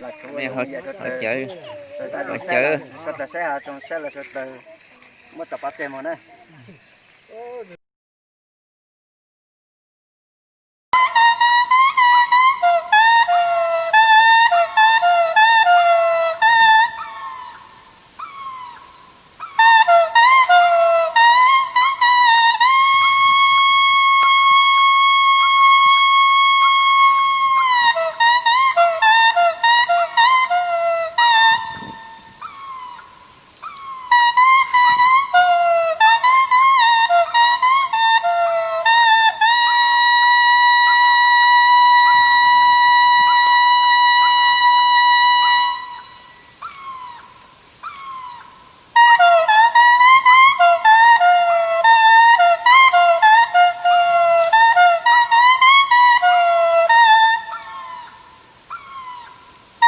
Cawv, cawv, sawv daws saib hav zoov saib lawv sawv daws muab tso pov tseg mus na.